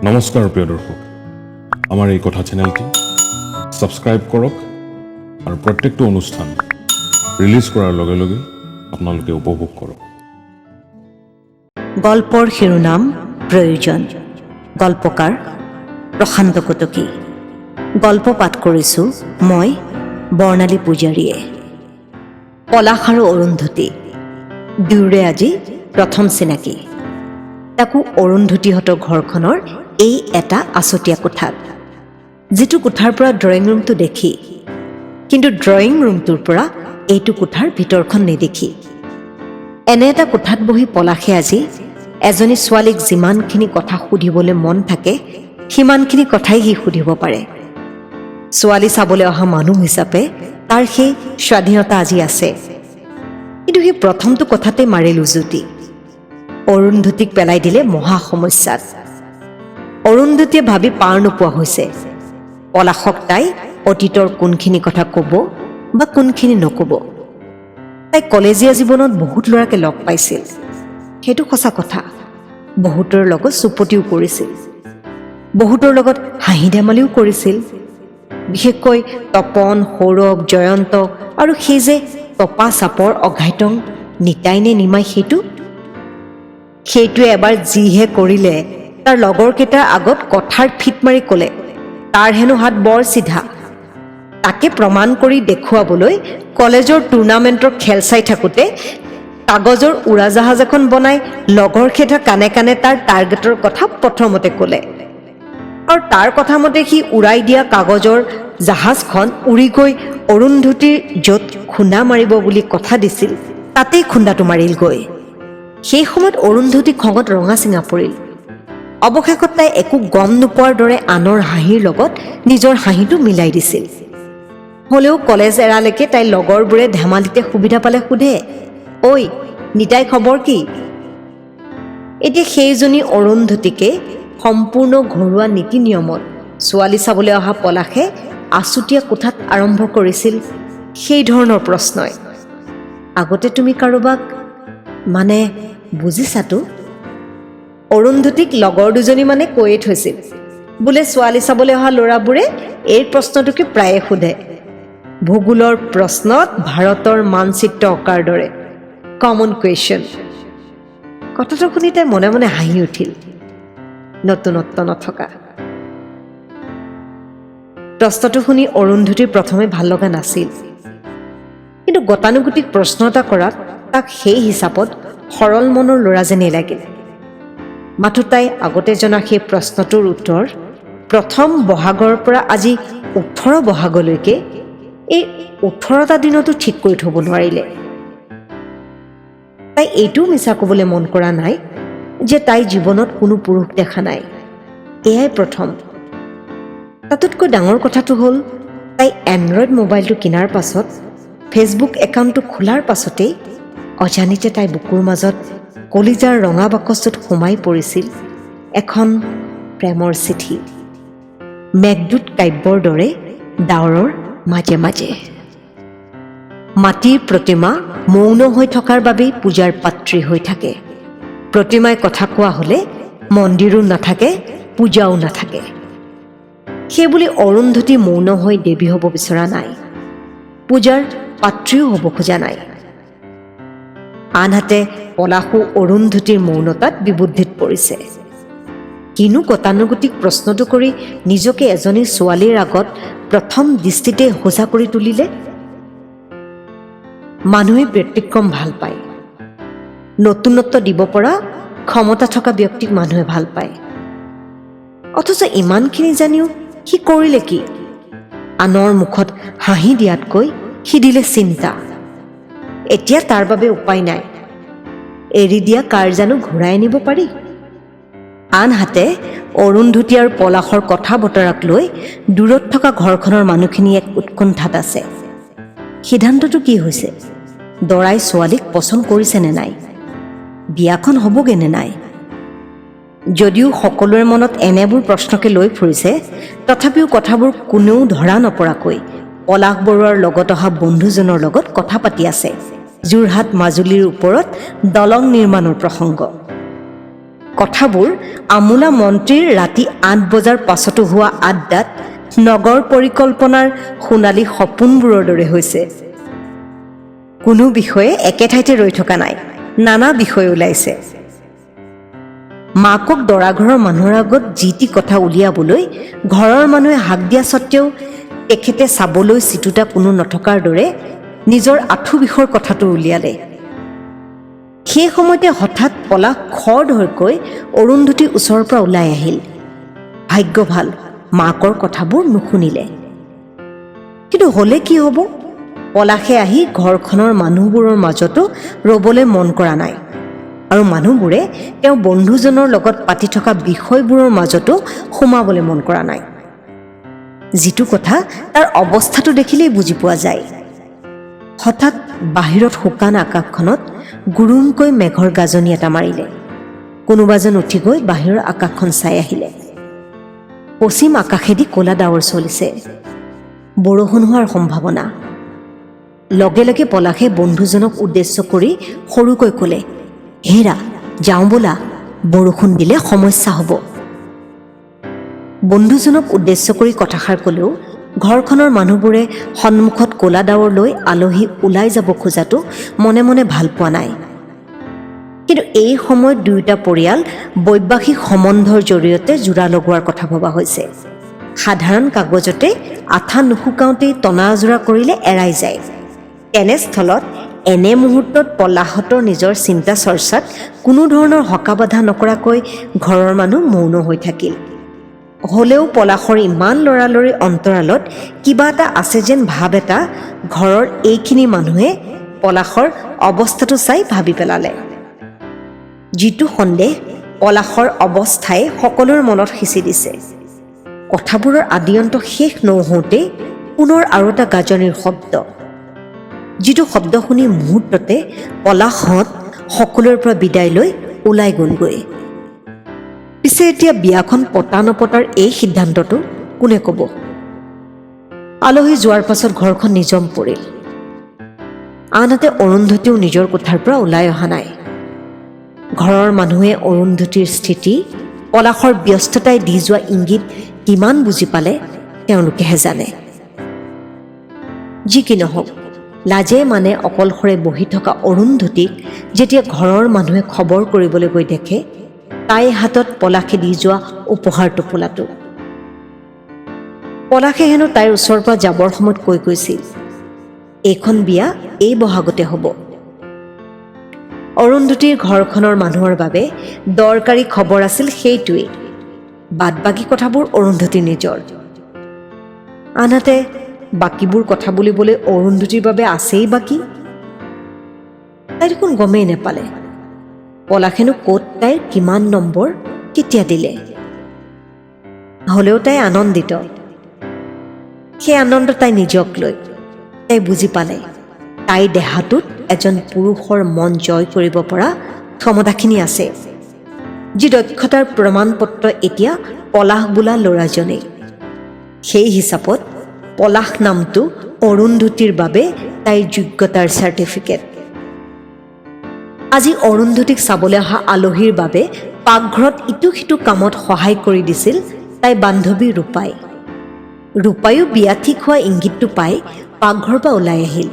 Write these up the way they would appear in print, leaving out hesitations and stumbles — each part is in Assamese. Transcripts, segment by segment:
নমস্কাৰ প্ৰিয় দৰ্শক, আমাৰ এই কথা চেনেলটি ছাবস্ক্ৰাইব কৰক আৰু প্ৰত্যেকটো অনুষ্ঠান ৰিলিজ কৰাৰ লগে লগে আপোনালোকে উপভোগ কৰক। গল্পৰ শিৰোনাম প্ৰয়োজন। গল্পকাৰ প্ৰশান্ত কটকী। গল্প পাঠ কৰিছোঁ মই, বৰ্ণালী পূজাৰীয়ে। পলাশ আৰু অৰুন্ধতী দুয়োৰে আজি প্ৰথম চিনাকি, তাকো অৰুন্ধতীহঁতৰ ঘৰখনৰ এই এটা আছুতীয়া কোঠাত, যিটো কোঠাৰ পৰা ড্ৰয়িং ৰুমটো দেখি, কিন্তু ড্ৰয়িং ৰুমটোৰ পৰা এইটো কোঠাৰ ভিতৰখন নেদেখি। এনে এটা কোঠাত বহি পলাশে আজি এজনী ছোৱালীক যিমানখিনি কথা সুধিবলৈ মন থাকে, সিমানখিনি কথাই সি সুধিব পাৰে। ছোৱালী চাবলৈ অহা মানুহ হিচাপে তাৰ সেই স্বাধীনতা আজি আছে। কিন্তু সি প্ৰথমটো কথাতে মাৰিল উজুতি। অৰুন্ধতীক পেলাই দিলে মহা সমস্যাত। অৰুন্ধতীয়ে ভাবি পাৰ নোপোৱা হৈছে, পলাশক তাই অতীতৰ কোনখিনি কথা ক'ব বা কোনখিনি নক'ব। তাই কলেজীয়া জীৱনত বহুত ল'ৰাকে লগ পাইছিল, সেইটো সঁচা কথা। বহুতৰ লগত চুপতিও কৰিছিল, বহুতৰ লগত হাঁহি ধেমালিও কৰিছিল। বিশেষকৈ তপন, সৌৰভ, জয়ন্ত আৰু সেই যে তপা চাপৰ অঘাইতং নিতাই নে নিমাই, সেইটোৱে এবাৰ যিহে কৰিলে, তাৰ লগৰকেইটাৰ আগত কথাৰ ফিট মাৰি ক'লে তাৰ হেনো হাত বৰ চিধা। তাকে প্ৰমাণ কৰি দেখুৱাবলৈ কলেজৰ টুৰ্ণামেণ্টৰ খেল চাই থাকোঁতে কাগজৰ উৰাজাহাজ এখন বনাই লগৰকেইটাৰ কাণে কাণে তাৰ টাৰ্গেটৰ কথা প্ৰথমতে ক'লে আৰু তাৰ কথা মতে সি উৰাই দিয়া কাগজৰ জাহাজখন উৰি গৈ অৰুন্ধতীৰ য'ত খুন্দা মাৰিব বুলি কথা দিছিল, তাতেই খুন্দাটো মাৰিলগৈ। সেই সময়ত অৰুন্ধতী খঙত ৰঙা চিঙা পৰিল। অৱশেষত তাই একো গম নোপোৱাৰ দৰে আনৰ হাঁহিৰ লগত নিজৰ হাঁহিটো মিলাই দিছিল। হ'লেও কলেজ এৰালৈকে তাইৰ লগৰবোৰে ধেমালিতে সুবিধা পালে সোধে, "ঐ নিতাই, খবৰ কি?" এতিয়া সেইজনী অৰুন্ধতীকে সম্পূৰ্ণ ঘৰুৱা নীতি নিয়মত ছোৱালী চাবলৈ অহা পলাশে আছুতীয়া কোঠাত আৰম্ভ কৰিছিল সেই ধৰণৰ প্ৰশ্নই, "আগতে তুমি কাৰোবাক মানে বুজিছাতো?" অৰুন্ধতীক লগৰ দুজনী মানে কৈয়ে থৈছিল বোলে ছোৱালী চাবলৈ অহা ল'ৰাবোৰে এই প্ৰশ্নটোকে প্ৰায়ে সোধে, ভূগোলৰ প্ৰশ্নত ভাৰতৰ মানচিত্ৰ অঁকাৰ দৰে কমন কুৱেশ্যন। কথাটো শুনি তাই মনে মনে হাঁহি উঠিল। নতুনত্ব নথকা প্ৰশ্নটো শুনি অৰুন্ধতীৰ প্ৰথমে ভাল লগা নাছিল, কিন্তু গতানুগতিক প্ৰশ্ন এটা কৰাত তাক সেই হিচাপত সৰল মনৰ ল'ৰা যেনেই লাগিল। মাথো তাই আগতে জনা সেই প্ৰশ্নটোৰ উত্তৰ প্ৰথম বহাগৰ পৰা আজি 18 বহাগলৈকে এই 18টা দিনতো ঠিক কৰি থ'ব নোৱাৰিলে। তাই এইটোও মিছা ক'বলৈ মন কৰা নাই যে তাই জীৱনত কোনো পুৰুষ দেখা নাই, এয়াই প্ৰথম। তাতোতকৈ ডাঙৰ কথাটো হ'ল, তাই এণ্ড্ৰইড মোবাইলটো কিনাৰ পাছত, ফেচবুক একাউণ্টটো খোলাৰ পাছতেই অজানিতে তাই বুকুৰ মাজত কলিজাৰ ৰঙা বাকচটোত সোমাই পৰিছিল এখন প্ৰেমৰ চিঠি, মেঘদূত কাব্যৰ দৰে ডাৱৰৰ মাজে মাজে। মাটিৰ প্ৰতিমা মৌন হৈ থকাৰ বাবেই পূজাৰ পাত্ৰী হৈ থাকে। প্ৰতিমাই কথা কোৱা হ'লে মন্দিৰো নাথাকে, পূজাও নাথাকে। সেইবুলি অৰুন্ধতী মৌন হৈ দেৱী হ'ব বিচৰা নাই, পূজাৰ পাত্ৰীও হ'ব খোজা নাই। আনহাতে পলাশো অৰুন্ধতীৰ মৌনতাত বিবুদ্ধিত পৰিছে। কিনো গতানুগতিক প্ৰশ্নটো কৰি নিজকে এজনী ছোৱালীৰ আগত প্ৰথম দৃষ্টিতে সোজা কৰি তুলিলে। মানুহে ব্যতিক্ৰম ভাল পায়। নতুনত্ব দিব পৰা ক্ষমতা থকা ব্যক্তিক মানুহে ভাল পায়। অথচ ইমানখিনি জানিও সি কৰিলে কি? আনৰ মুখত হাঁহি দিয়াতকৈ সি দিলে চিন্তা। এতিয়া তাৰ বাবে উপায় নাই। এৰি দিয়া কাৰ জানো ঘূৰাই আনিব পাৰি? আনহাতে অৰুন্ধতী আৰু পলাশৰ কথা বতৰাক লৈ দূৰত থকা ঘৰখনৰ মানুহখিনি এক উৎকণ্ঠাত আছে। সিদ্ধান্তটো কি হৈছে? দৰাই ছোৱালীক পচন্দ কৰিছে নে নাই? বিয়াখন হ'বগৈ নে নাই? যদিও সকলোৰে মনত এনেবোৰ প্ৰশ্নকে লৈ ফুৰিছে, তথাপিও কথাবোৰ কোনেও ধৰা নপৰাকৈ পলাশ বৰুৱাৰ লগত অহা বন্ধুজনৰ লগত কথা পাতি আছে যোৰহাট মাজুলীৰ ওপৰত দলং নিৰ্মাণৰ প্ৰসংগ। কথাবোৰ আমোলা মন্ত্ৰীৰ ৰাতি ৮ বজাৰ পাছতো হোৱা আড্ডাত নগৰ পৰিকল্পনাৰ সোণালী সপোনবোৰৰ দৰে হৈছে। কোনো বিষয়ে একে ঠাইতে ৰৈ থকা নাই, নানা বিষয় ওলাইছে। মাকক দৰাঘৰৰ মানুহৰ আগত যি টি কথা উলিয়াবলৈ ঘৰৰ মানুহে হাক দিয়া স্বত্তেও তেখেতে চাবলৈ চিটোতা কোনো নথকাৰ দৰে নিজৰ আঁঠু বিষৰ কথাটো উলিয়ালে। সেই সময়তে হঠাৎ পলাশ খৰধৰকৈ অৰুন্ধতীৰ ওচৰৰ পৰা ওলাই আহিল। ভাগ্য ভাল, মাকৰ কথাবোৰ নুশুনিলে। কিন্তু হ'লে কি হ'ব, পলাশে আহি ঘৰখনৰ মানুহবোৰৰ মাজতো ৰ'বলৈ মন কৰা নাই আৰু মানুহবোৰে তেওঁ বন্ধুজনৰ লগত পাতি থকা বিষয়বোৰৰ মাজতো সোমাবলৈ মন কৰা নাই, যিটো কথা তাৰ অৱস্থাটো দেখিলেই বুজি পোৱা যায়। হঠাৎ বাহিৰত শুকান আকাশখনত গুৰুমকৈ মেঘৰ গাজনি এটা মাৰিলে। কোনোবা যেন উঠি গৈ বাহিৰৰ আকাশখন চাই আহিলে। পশ্চিম আকাশেদি ক'লা ডাৱৰ চলিছে, বৰষুণ হোৱাৰ সম্ভাৱনা। লগে লগে পলাশে বন্ধুজনক উদ্দেশ্য কৰি সৰুকৈ ক'লে, হেৰা যাওঁ ব'লা, বৰষুণ দিলে সমস্যা হ'ব। বন্ধুজনক উদ্দেশ্য কৰি কথাষাৰ ক'লেও ঘৰখনৰ মানুহবোৰে সন্মুখত ক'লা ডাৱৰ লৈ আলহী ওলাই যাব খোজাটো মনে মনে ভাল পোৱা নাই। কিন্তু এই সময়ত দুয়োটা পৰিয়াল বৈবাহিক সম্বন্ধৰ জৰিয়তে যোৰা লগোৱাৰ কথা ভবা হৈছে। সাধাৰণ কাগজতে আঠা নুশুকাওঁতেই টনা আজোৰা কৰিলে এৰাই যায়। তেনেস্থলত এনে মুহূৰ্তত পলাশহঁতৰ নিজৰ চিন্তা চৰ্চাত কোনো ধৰণৰ হকা বাধা নকৰাকৈ ঘৰৰ মানুহ মৌন হৈ থাকিল। হ'লেও পলাশৰ ইমান লৰালৰি অন্তৰালত কিবা এটা আছে যেন ভাৱ এটা ঘৰৰ এইখিনি মানুহে পলাশৰ অৱস্থাটো চাই ভাবি পেলালে, যিটো সন্দেহ পলাশৰ অৱস্থাই সকলোৰে মনত সিঁচি দিছে। কথাবোৰৰ আদি অন্ত শেষ নৌহওঁতেই পুনৰ আৰু এটা গাজনিৰ শব্দ, যিটো শব্দ শুনি মুহূৰ্ততে পলাশহঁত সকলোৰে পৰা বিদায় লৈ ওলাই গ'লগৈ। পিছে এতিয়া বিয়াখন পতা নপতাৰ এই সিদ্ধান্তটো কোনে ক'ব? আলহী যোৱাৰ পাছত ঘৰখন নিজম পৰিল। আনহাতে অৰুন্ধতীও নিজৰ কোঠাৰ পৰা ওলাই অহা নাই। ঘৰৰ মানুহে অৰুন্ধতীৰ স্থিতি, পলাশৰ ব্যস্ততাই দি যোৱা ইংগিত কিমান বুজি পালে তেওঁলোকেহে জানে। যি কি নহওক, লাজে মানে অকলশৰে বহি থকা অৰুন্ধতীক যেতিয়া ঘৰৰ মানুহে খবৰ কৰিবলৈ গৈ দেখে তাইৰ হাতত পলাশে দি যোৱা উপহাৰ টোপোলাটো। পলাশে হেনো তাইৰ ওচৰৰ পৰা যাবৰ সময়ত কৈ গৈছিল, এইখন বিয়া এই বহাগতে হ'ব। অৰুন্ধতীৰ ঘৰখনৰ মানুহৰ বাবে দৰকাৰী খবৰ আছিল সেইটোৱেই, বাদ বাকী কথাবোৰ অৰুন্ধতীৰ নিজৰ। আনহাতে বাকীবোৰ কথা বুলিবলৈ অৰুন্ধতীৰ বাবে আছেই বাকী। তাই দেখোন গমেই নাপালে পলাশেনো ক'ত তাইৰ কিমান নম্বৰ কেতিয়া দিলে। হ'লেও তাই আনন্দিত। সেই আনন্দ তাই নিজক লৈ। তাই বুজি পালে তাইৰ দেহাটোত এজন পুৰুষৰ মন জয় কৰিব পৰা ক্ষমতাখিনি আছে, যি দক্ষতাৰ প্ৰমাণপত্ৰ এতিয়া পলাশ বোলা ল'ৰাজনেই। সেই হিচাপত পলাশ নামটো অৰুন্ধতীৰ বাবে তাইৰ যোগ্যতাৰ চাৰ্টিফিকেট। আজি অৰুন্ধতীক চাবলৈ অহা আলহীৰ বাবে পাকঘৰত ইটো সিটো কামত সহায় কৰি দিছিল তাইৰ বান্ধৱী ৰূপাই। ৰূপায়ো বিয়া ঠিক হোৱা ইংগিতটো পাই পাকঘৰৰ পৰা ওলাই আহিল।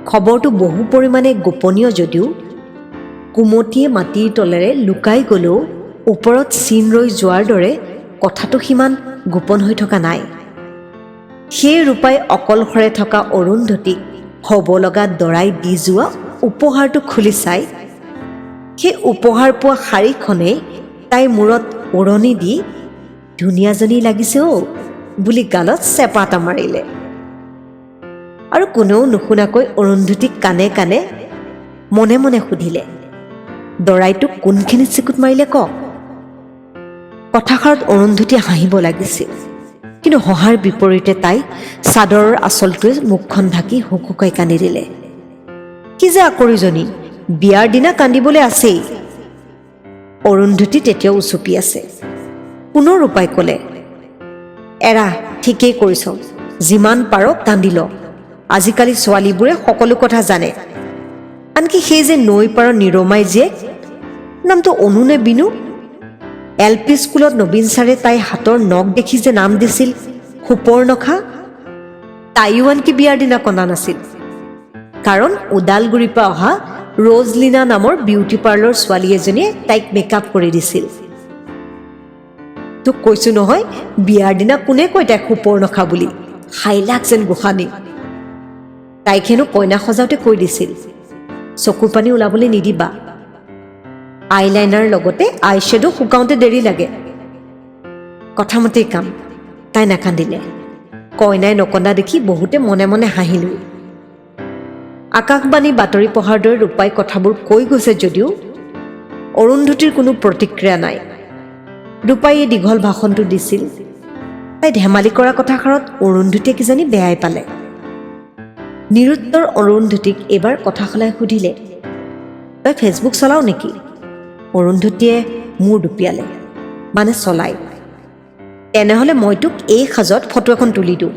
খবৰটো বহু পৰিমাণে গোপনীয় যদিও কুমতিয়ে মাটিৰ তলেৰে লুকাই গ'লেও ওপৰত চিন ৰৈ যোৱাৰ দৰে কথাটো সিমান গোপন হৈ থকা নাই। সেই ৰূপাই অকলশৰে থকা অৰুন্ধতীক হ'ব লগা দৰাই দি যোৱা উপহাৰটো খুলি চাই সেই উপহাৰ পোৱা শাৰীখনেই তাইৰ মূৰত ওৰণি দি ধুনীয়াজনী লাগিছে অ' বুলি গালত চেপা এটা মাৰিলে। আৰু কোনেও নুশুনাকৈ অৰুন্ধতীক কাণে কাণে মনে মনে সুধিলে, দৰাইটোক কোনখিনিত চিকুট মাৰিলে কওক। কথাষাৰত অৰুন্ধতীয়ে হাঁহিব লাগিছিল, কিন্তু হঁহাৰ বিপৰীতে তাই চাদৰৰ আঁচলটোৱে মুখখন ঢাকি হুকহুকাই কান্দি দিলে। কি যে আকৰীজনী, বিয়াৰ দিনা কান্দিবলৈ আছেই। অৰুন্ধতী তেতিয়াও উচুপি আছে। পুনৰ ৰূপাই ক'লে, এৰা ঠিকেই কৰিছ, যিমান পাৰ কান্দি ল। আজিকালি ছোৱালীবোৰে সকলো কথা জানে। আনকি সেই যে নৈ পাৰৰ নিৰমাই জীয়েক, নামটো অনু নে বিনু? এল পি স্কুলত নবীন ছাৰে তাইৰ হাতৰ নখ দেখি যে নাম দিছিল সুপৰ্ণখা, তাইও আনকি বিয়াৰ দিনা কন্দা নাছিল। কাৰণ ওদালগুৰিৰ পৰা অহা ৰ'জলিনা নামৰ বিউটি পাৰ্লৰ ছোৱালী এজনীয়ে তাইক মেকআপ কৰি দিছিল। তোক কৈছো নহয়, বিয়াৰ দিনা কোনে কয় তাইক সুপৰ্ণখা বুলি, হাইলাখ যেন গোসানী। তাইক হেনো কইনা সজাওঁতে কৈ দিছিল, চকুৰ পানী ওলাবলৈ নিদিবা, আইলাইনাৰ লগতে আই শ্বেডো শুকাওঁতে দেৰি লাগে। কথামতেই কাম, তাই নাকান্দিলে। কইনাই নকন্দা দেখি বহুতে মনে মনে হাঁহিলো। আকাশবাণী বাতৰি পঢ়াৰ দৰে ৰূপাই কথাবোৰ কৈ গৈছে যদিও অৰুন্ধতীৰ কোনো প্ৰতিক্ৰিয়া নাই। ৰূপাই এই দীঘল ভাষণটো দিছিল। তাই ধেমালি কৰা কথাষাৰত অৰুন্ধতীয়ে কিজানি বেয়াই পালে। নিৰুত্তৰ অৰুন্ধতীক এইবাৰ কথা সলাই সুধিলে, তই ফেচবুক চলাও নেকি? অৰুন্ধতীয়ে মূৰ দুপিয়ালে, মানে চলাই। তেনেহ'লে মই তোক এই সাজত ফটো এখন তুলি দিওঁ,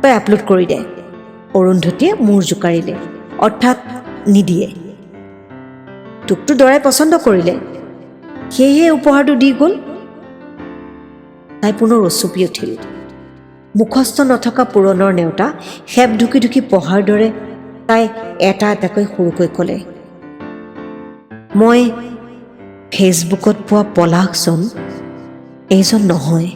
তই আপলোড কৰি দে। অৰুন্ধতীয়ে মূৰ জোকাৰিলে, অৰ্থাৎ নিদিয়ে। তোকতো দৰাই পচন্দ কৰিলে, সেয়েহে উপহাৰটো দি গ'ল। তাই পুনৰ উচুপি উঠিল। মুখস্থ নথকা পুৰণৰ নেওতা সেপ ঢুকি ঢুকি পঢ়াৰ দৰে তাই এটা এটাকৈ সৰুকৈ ক'লে, মই ফেচবুকত পোৱা পলাশজন এইজন নহয়।